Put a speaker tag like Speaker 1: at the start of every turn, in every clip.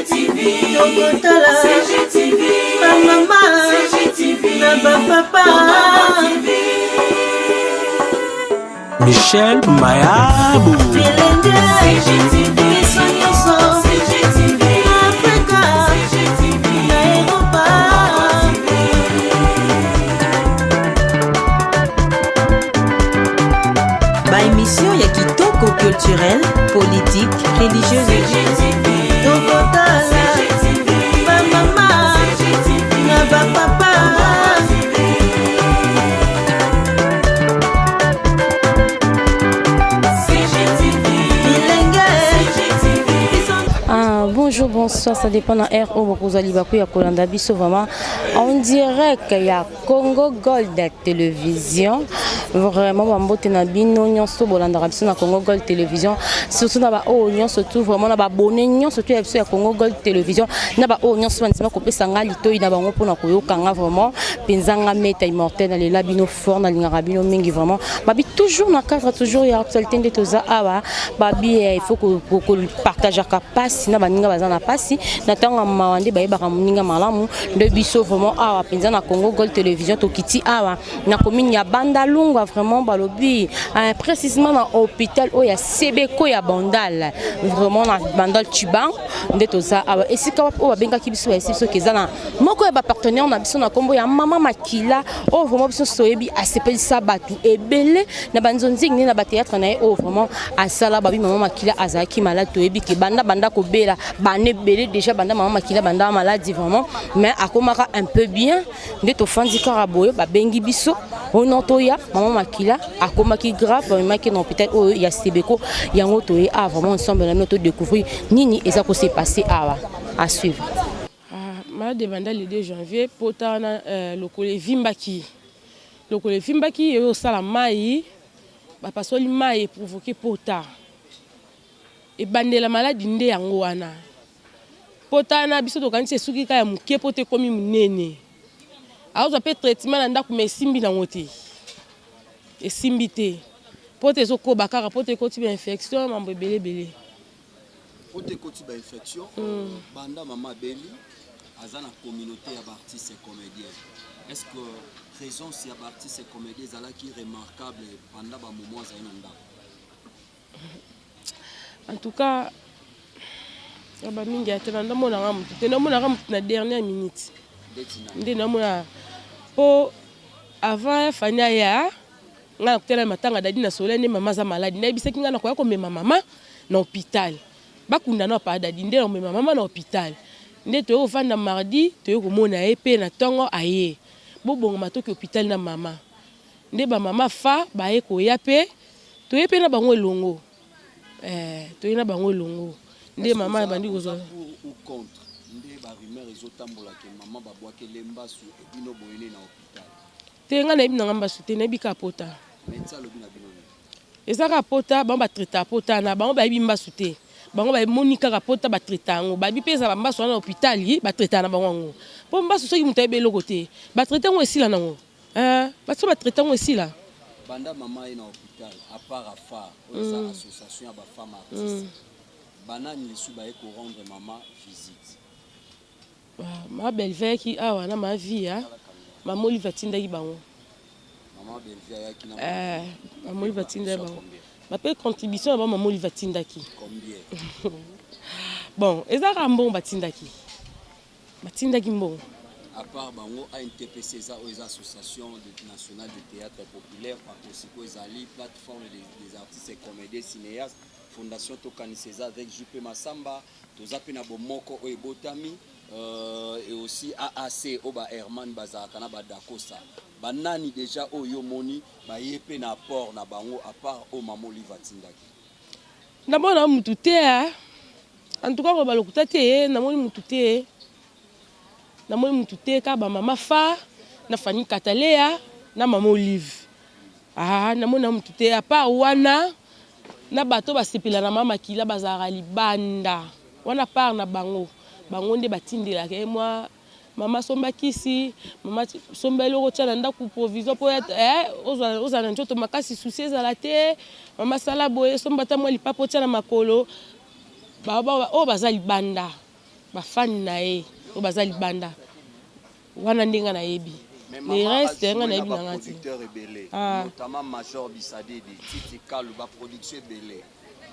Speaker 1: Tokotala ba mama na ba papa.
Speaker 2: Michel Mayabu.
Speaker 1: Bilenge biso nyonso Afrika na Eropa.
Speaker 3: Ba émission ya kitoko culturelle, politique, religieuse.
Speaker 1: Tokotala ba mama na ba papa. Bilenge biso.
Speaker 4: Ah, bonjour, bonsoir, ça dépend na heure oyo bokozwa libaku ya kolanda biso vraiment en direct ya Congo Gold Télévision. Vraiment bambote na bino nyonso bolandaka biso na Congo Gold Télévision, surtout na baoyo nyonso tout vraiment na baabonnés nyonso tout ya biso ya Congo Gold Télévision, na baoyo nyonso bandima kopesa nga litoi na bango mpona koyoka nga. Vraiment mpenza nga Meta Immortel, nalela bino fort, nalingaka bino mingi vraiment. Babi toujours na cadre toujours ya actualité nde toza awa. Babi il faut kopartageaka mpasi na baninga baza na mpasi na ntango ya mawa, nde bayebaka moninga malamu. Nde biso vraiment awa mpenza na Congo Gold Télévision, tokiti awa na commune ya Bandalungwa, vraiment balobi précisément na hôpital oyo ya Sebeko ya Bandal, vraiment na Bandal Tshibangu nde toza awa. Esika wapi oyo babengaki biso, bayesi biso eza na moko ya bapartenaire na biso na nkombo ya Mama Makila, oyo vraiment biso toyebi asepelisa bato ebele na banzonzingi nde na bathéâtre na ye oyo vraiment asala. Babi Mama Makila azalaki malade. Toyebi ke banda banda kobela bana ebele déjà, banda Mama Makila banda maladi vraiment, mais akomaka un peu bien. Nde tofandi kaka boye, babengi biso ono toya, Mama Makila akomaki grave, bamemaki na hôpital oyo ya Sebeko. Yango toye awa vraiment ensemble na bino, todécouvrir nini eza kose passer awa. À suivre.
Speaker 5: Ah, malade ebanda le 2 janvier. Pota wana lokolo evimbaki, lokolo evimbaki, eyo osala mai, bapasoli mai, eprovoquer pota. Ebandela maladi nde yango wana. Pota wana, biso tokanisi esuki kaka ya moke, pota ekomi monene. Azwa mpe traitement na ndako, ma esimbi nango te, esimbi te. Pota ezokoba kaka, pota ekoti bainfection, mambo ebele ebele.
Speaker 6: Pota ekoti bainfection. Banda mama abeli, aza na communauté ya baartiste comédien. Est ce que présence ya baartiste comédien ezalaki remarquable pendant bamoment azali na ndako?
Speaker 5: En tout cas, ya bamingi ya te, na ndamonaka motu te, namonaka motu na dernière minute.
Speaker 6: Ndeti na?
Speaker 5: Nde namona mpo avant ya Fani aya, ngai nakutela matanga dadi na soleil, nde mama aza maladi. Nayebisaki ngai nakoya komema mama na hôpital, bakunda no apa dadi, nde nakomema mama na hôpital. Nde toye kovanda mardi, toye komona ye mpe na ntongo aye bobongama, toki hôpital na mama. Nde bamama fa baye koya mpe toye mpe na bango elongo, toye na bango elongo nde mama abandi kozwa.
Speaker 6: Pour ou contre nde barumeur ezotambola ke mama babwakele mbasu, ebino boyene na hôpital?
Speaker 5: Te, ngai nayebi nanga mbasu te, nayebi kaka pota.
Speaker 6: Médecin alobi na bino nini?
Speaker 5: Eza kaka pota. Bango batraita pota na bango, bayebi mbasu te. Bango bamoni kaka pota, batraita yango. Bayebi mpe eza bambasu wana na hôpital, batraita na bango yango, mpo mbasu soki moto ayebi eloko te, batraite yango, esila nango. Baso batraite yango, esila.
Speaker 6: Banda mama ye na hôpital, à part AFAR oyo eza association ya bafemme artiste, banani lisu baye korendre mama visite?
Speaker 5: Ma Belve ayaki awa na ma Via, mama Olive atindaki bango.
Speaker 6: Mama Belve ayaki na?
Speaker 5: Mama Olive atindaki bango, bape contribution na bango, mama Olive atindaki.
Speaker 6: Combien?
Speaker 5: Bon, eza kaka mbongo batindaki, batindaki mbongo.
Speaker 6: À part bango, ANTPC eza oyo eza Association nationale de théâtre populaire, Pakosiko ezali plateforme des artistes et comédiens cinéastes, Fondation Tokanisa eza avec JP Masamba, toza mpe na bomoko oyo ebotami, et aussi AAC oyo ba Herman bazalaka na badakosa. Banani déjà oyo yo omoni baye mpe na apport na bango, à part oyo mama Olive atindaki?
Speaker 5: Namona mutu te. En tout cas, koloba lokuta te, namoni mutu te, namoni mutu te. Kaka bamama fa na Fani Katalea na mama Olive. Ah, namoni na mutu te à part wana. Na bato basepela na mama Makila, bazalaka libanda wana, part na bango, bango nde batindelaka ye mwa mama somba kisi, mama somba eloko tia na ndako, provision mpo ozala na nzoto makasi, susi ezala te. Mama sala boye, somba ata mwa lipapa otia na makolo. Oyo baza libanda. Ba fans na ye oyo baza libanda wana nde nga nayebi. Le reste nga nayebi na nga te.
Speaker 6: Producteur ebele,
Speaker 5: Ah.
Speaker 6: notamment Major Bisadidi, Titi Kalu, ba production ebele.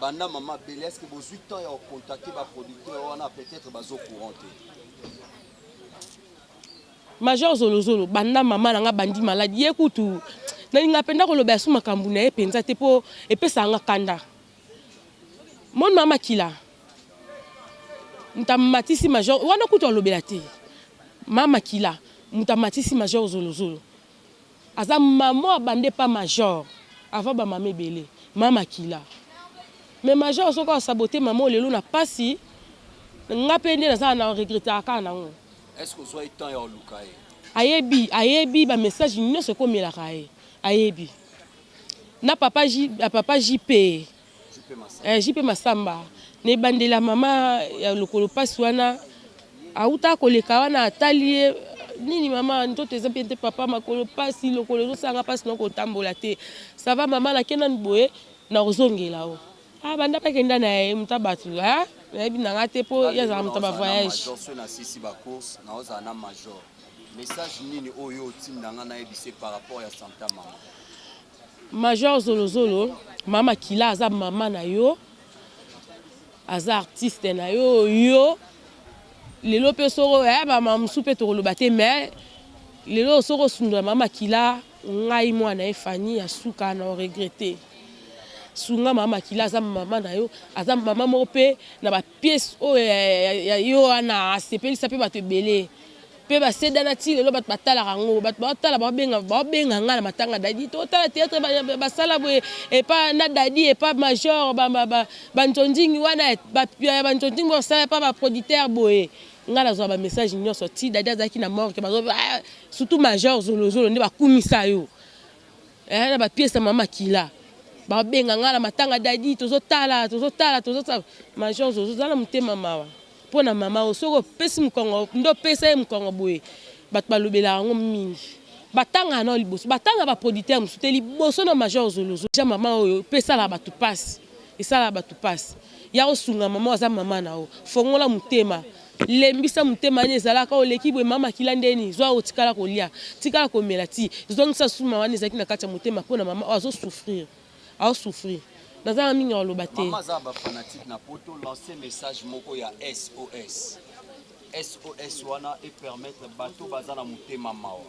Speaker 6: Banda mama Bele, est-ce que bozwi temps ya contacter ba producteur wana peut-être bazo courant te?
Speaker 5: Major Zolozolo, banda mama na nga bandi maladi ye kutu nalinga mpenza koloba ya su makambo na ye mpenza te mpo epesaka nga kanda. Mon mama Kila moto amatisi Major wana kutu alobela te. Mama Kila moto amatisi Major Zolozolo aza mama abande pa Major avant ba mama ebele. Mama Kila mais Major soki asabote mama oyo lelo na pasi nga mpe nde naza na regretaka kaka nango.
Speaker 6: Est-ce que ozwaki temps ya koluka ye?
Speaker 5: Ayebi, ayebi ba message nyonso ekomelaka ye, ayebi. Na papa J, papa JP, eh, JP Masamba, na ebandeli ya mama ya lokolo pasi wana auta koleka wana atali ye nini mama nzoto eza bien te papa makolo pasi lokolo ezosala nga pasi na kotambola te ça va mama nake nanu boye nakozongela o ah banda mpe akenda na ye moto bato ah nayebi na nga te mpo ye azalaka moto ya bavoyage.
Speaker 6: Major soki nasisi ba course naozala na major message nini oyo otinda nga nayebise par rapport ya santa mama?
Speaker 5: Major Zolozolo, mama Kila aza mama na yo, aza artiste na yo, yo lelo mpe soko eh, bamama mosusu mpe tokoloba te mais lelo soko osundola mama Kila, ngai mwana ye Fanny ya suka na oregrete. Sunga mama Kila aza mama na yo, aza mama moko mpe na ba pièce oyo ya yo wana asepelisa mpe bato ebele. Pe ba sedana ti lelo batu batalaka yango batu baotala baobenga baobenga nga na matanga dadi totala theatre basala boye epa na dadi epa major ba ba ba ba nzonzingi wana ba ba nzonzingi basala epa ba producteur boye nga nazwa ba message nyonso ti dadi azalaki na morgue bazo ah, surtout major zolozolo nde bakumisa yo eh, na ba pièce ya mama kila babenga nga na matanga dadi tozotala tozotala tozotala major zozo oza na motema mawa Mpo na mama oyo soki opesi mokongo nde opesa ye mokongo boye bato balobelaka yango mingi batangaka nao liboso batanga ba producteur mosusu te liboso na major zolozo ja mama oyo mpe esalaka bato mpasi esalaka bato mpasi ya kosunga mama oyo aza mama na yo fongola motema lembisa motema wana ezalaka oleki boye mama makila ndeni zwa oyo tikala kolia tikala komela ti zongisa suma wana ezalaki na kati ya motema mpo na mama oyo azo souffrir Ao souffrir. Naza na mingi ya koloba te.
Speaker 6: Mama aza na ba fanatique na poto lancer message moko ya SOS. SOS wana e permettre bato baza na motema mawa.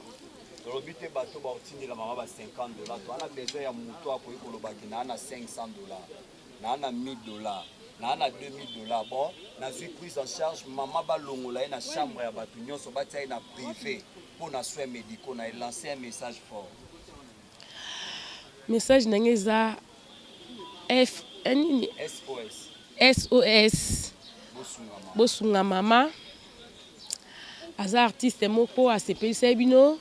Speaker 6: Tolobi te bato bakotindela mama ba 50 dollars. Toza na besoin ya moto akoki koloba ke naa na 500 dollars, naa na 1000 dollars, naa na 2000 dollars. Bon, nazwi prise en charge mama balongola ye na chambre ya bato nyonso batia ye na privé mpo na soins médicaux na ye. Lancer un message fort.
Speaker 5: Message na nga eza F eh, nini?
Speaker 6: SOS.
Speaker 5: SOS. Bosunga mama. Aza artiste moko asepelisa ye bino.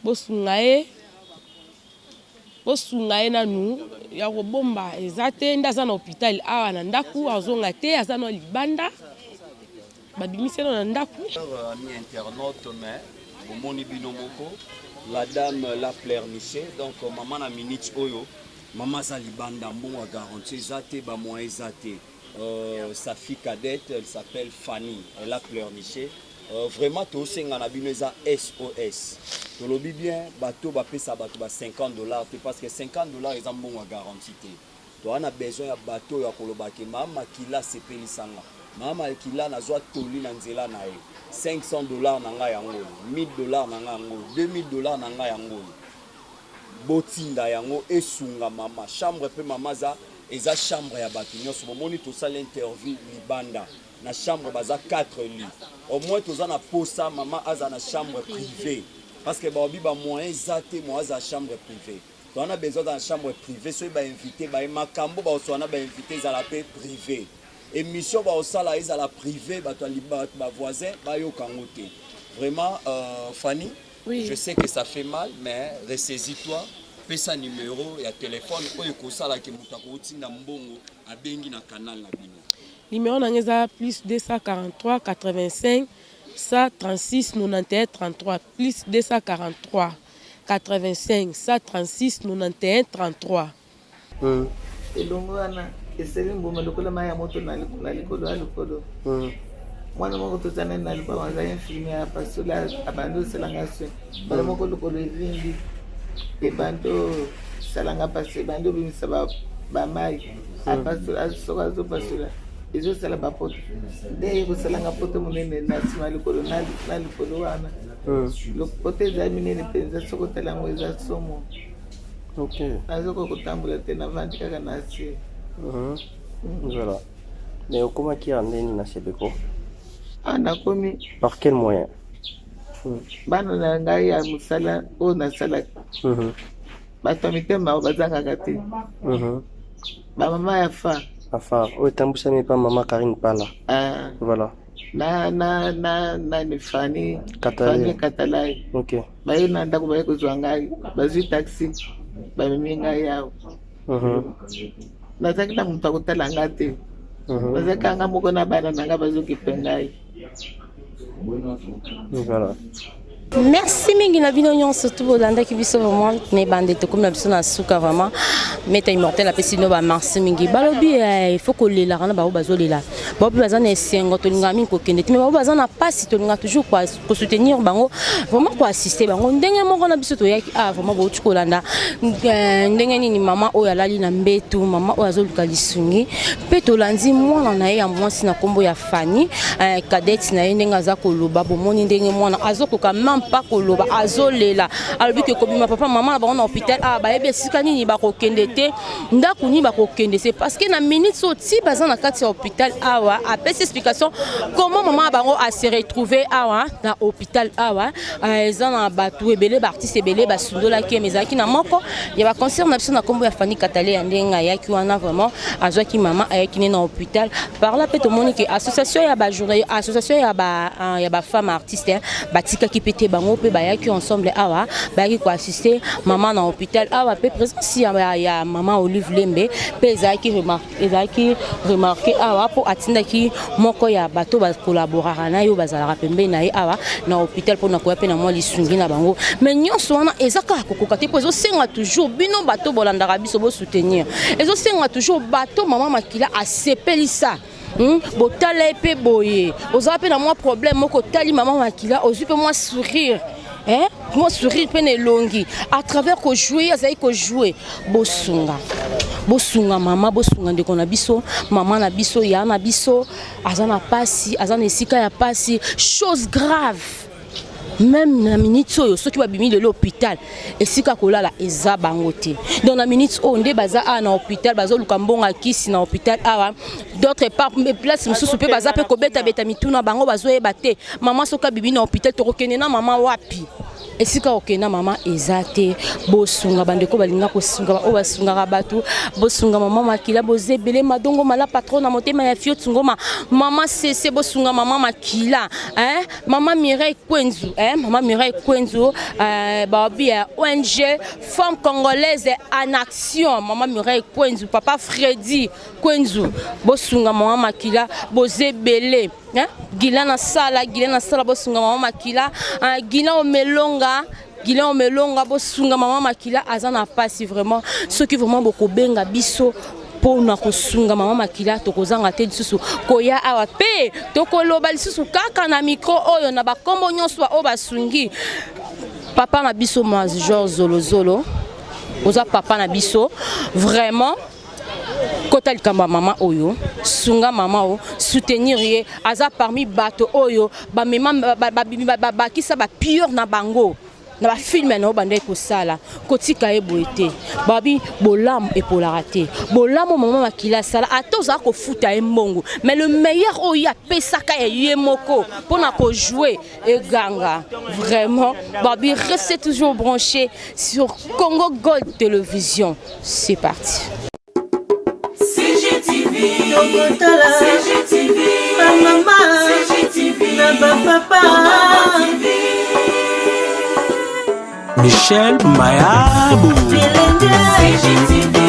Speaker 5: Bosunga ye. Bosunga ye nanu ya kobomba eza te nde aza na hôpital awa na ndaku azonga te aza na libanda. Babimisi ye na ndaku.
Speaker 6: Ami internaute mais bomoni bino moko la dame la pleurniche donc maman na minute oyo maman aza libanda mbongo ya garantie eza te ba moyen eza te euh, sa fille cadette elle s'appelle Fanny elle a pleurniché euh, vraiment tosenga na bino eza SOS tolobi bien bato bapesa bato ba 50 dollars te parce que 50 dollars eza mbongo ya garantie te. Toza na besoin ya bato oyo akoloba ke mama Makila asepelisa nga. Mama Makila nazwa toli na nzela na ye. 500 dollars na nga yango oyo, 1000 dollars na nga yango oyo, 2000 dollars na nga yango oyo. Botinda yango esunga mama. Chambre pe mama aza eza chambre ya bato nyonso. Bomoni tosali interview libanda. Na chambre baza 4 lits. Au moins toza na posa mama aza na chambre privee. Parce que balobi ba moyens eza te moyen aza chambre privee. Toza na besoin aza na chambre privee soki ba invite baye makambo bakosolola na ba invite ezala pe prive emission bakosala ezala prive bato ya bato ba voisin bayoka yango te vraiment euh, Fanny oui. Je sais que ça fait mal mais ressaisis toi pesa numero ya telefone oyo ekosala ke moto akotinda mbongo abengi na canal na bino.
Speaker 5: Numero na nga eza plus 243 85 136 91 33 plus 243 85 136 91 33.
Speaker 2: Elongo wana esali mbuma lokola mai ya moto na likolo ya lokolo. Mwana moko tozana na lupango azali infirmière, apasola, abandi osala nga soin. Mbala moko lokolo evimbi, ebandi osala nga mpasi, ebandi obimisa bamai. Apasola, soki azopasola ezosala bapoto nde eye kosala nga poto monene na nsima lokolo na lokolo wana. Poto ezali minene mpenza, soki otala yango eza somo. Nazokoka kotambola te, navandi kaka na se.
Speaker 7: Voilà. Mais okomaki ya ndeni na Sebeko?
Speaker 2: Ah, nakomi
Speaker 7: par quel moyen?
Speaker 2: Bana na ngai ya mosala oyo nasalaka, bato ya mitema oyo bazangaka te, bamama ya fa
Speaker 7: Afa oyo etambwisami epa mama Karine Pala.
Speaker 2: Ah,
Speaker 7: voilà.
Speaker 2: Na nani, Fani.
Speaker 7: Katalai.
Speaker 2: Fani Katalai. Baye na ndako, baye kozwa ngai, bazwi taxi, bamemi ngai awa. Nazalaki na moto akotala nga te. Bazalaki nga moko na bana na ngai, bazokipe ngai.
Speaker 7: Voilà.
Speaker 4: Merci mingi na bino nyonso tu bolandaki biso vraiment na ebande. Tokomi na biso na suka vraiment. Maître Immortel apesi bino bamerci mingi. Balobi il faut kolelaka na bango bazolela, bao mpe baza na esengo. Tolingaka mingi kokende te, mais bao baza na mpasi, tolingaka toujours kosoutenir bango vraiment, koassister bango ndenge moko na biso toyaki. Ah, vraiment, bouti kolanda ndenge nini mama oyo alali na mbetu, mama oyo azoluka lisungi. Mpe tolandi mwana na ye ya mwasi na nkombo ya Fani, cadette na ye, ndenge aza koloba. Bomoni ndenge mwana azokoka même pas koloba, azolela. Alobi ke kobima papa mama na bango na hôpital awa, bayebi esika nini bakokende te, ndako nini bakokende. C'est parce que na minute oyo ti baza na kati ya hôpital awa. Apesi explication comment mama na bango ase retrouve awa na hôpital awa. Eza na bato ebele, baartiste ebele basundolaki ye, mais ezalaki na moko ya baconcert na biso na nkombo ya Fani Katale ya ndenge ayaki wana. Vraiment, azwaki mama, ayaki ne na hôpital par là. Mpe tomoni ke association ya bajournal, association ya bafemme artiste batikaki mpe te. Bango mpe bayaki ensemble awa, bayaki koassister mama na hôpital awa. Mpe présence ya mama Olive Lembe mpe ezalaki remarqué awa, mpo atindaki moko ya bato bakolaboraka na ye, oyo bazalaka pembeni na ye awa na hôpital, mpona koya mpe na mwa lisungi na bango. Mais nyonso wana eza kaka kokoka te, mpo ezosenga toujours bino bato bolandaka biso bosoutenir. Ezosenga toujours bato mama Makila asepelisa. Botala ye mpe boye, ozala mpe na mwa problème moko, otali mama Makila, ozwi mpe mwa sourire, hein? Mwa sourire mpe na elongi à travers kojouer ye azali kojouer. Bosunga, bosunga mama, bosunga ndeko na biso, mama na biso, ya na biso, aza na pasi, aza na esika ya pasi, chose grave. Même na minute oyo, soki babimi lelo hôpital, esika kolala eza bango te. Donc na minute oyo nde baza awa na hôpital, bazoluka mbongo ya kisi na hôpital awa. D'autre part, place mosusu mpe baza mpe kobetabeta mituna bango, bazoyeba te mama soki abimi na hôpital, tokokende na mama wapi? Esika okende na mama eza te. Bosunga bandeko balinga kosunga, oyo basungaka bato, bosunga mama Makila. Boza ebele, Madongo Mala, patron na motema ya Fio Tsungoma, mama Sese, bosunga mama Makila, hein? Mama Mireille Kwenzu, hein? Mama Mireille Kwenzu, babi ya ONG Femme Congolaise en Action, mama Mireille Kwenzu, papa Freddy Kwenzu, bosunga mama Makila. Boza ebele, hein? Gila na sala, gila na sala, bosunga mama Makila, hein? Gila Omelonga, Gila Omelonga, bosunga mama Makila, aza na pasi vraiment. Soki vraiment bokobenga biso mpona kosunga mama Makila, tokozanga te lisusu koya awa mpe tokoloba lisusu kaka na micro oyo na bakombo nyonso oyo basungi papa na biso Major Zolozolo. Oza papa na biso vraiment. Kota likambo ya mama oyo, sunga mama oyo, soutenir ye. Aza parmi bato oyo bamema, babakisa bapure na bango na bafilme na oyo bandaki kosala. Kotika ye boye te. Babi bolamu epolaka te. Bolamu mama Makila asala, ata ozala kofuta ye mbongo, mais le meilleur oyo ye apesaka ya ye moko mpona kojouer eganga vraiment. Babi, restez toujours branché sur Congo Gold Télévision. C'est parti.
Speaker 1: CGTV, tokotala CGTV, bamama CGTV na bapapa.
Speaker 8: Michel Mayabo.
Speaker 1: Bilenge CGTV.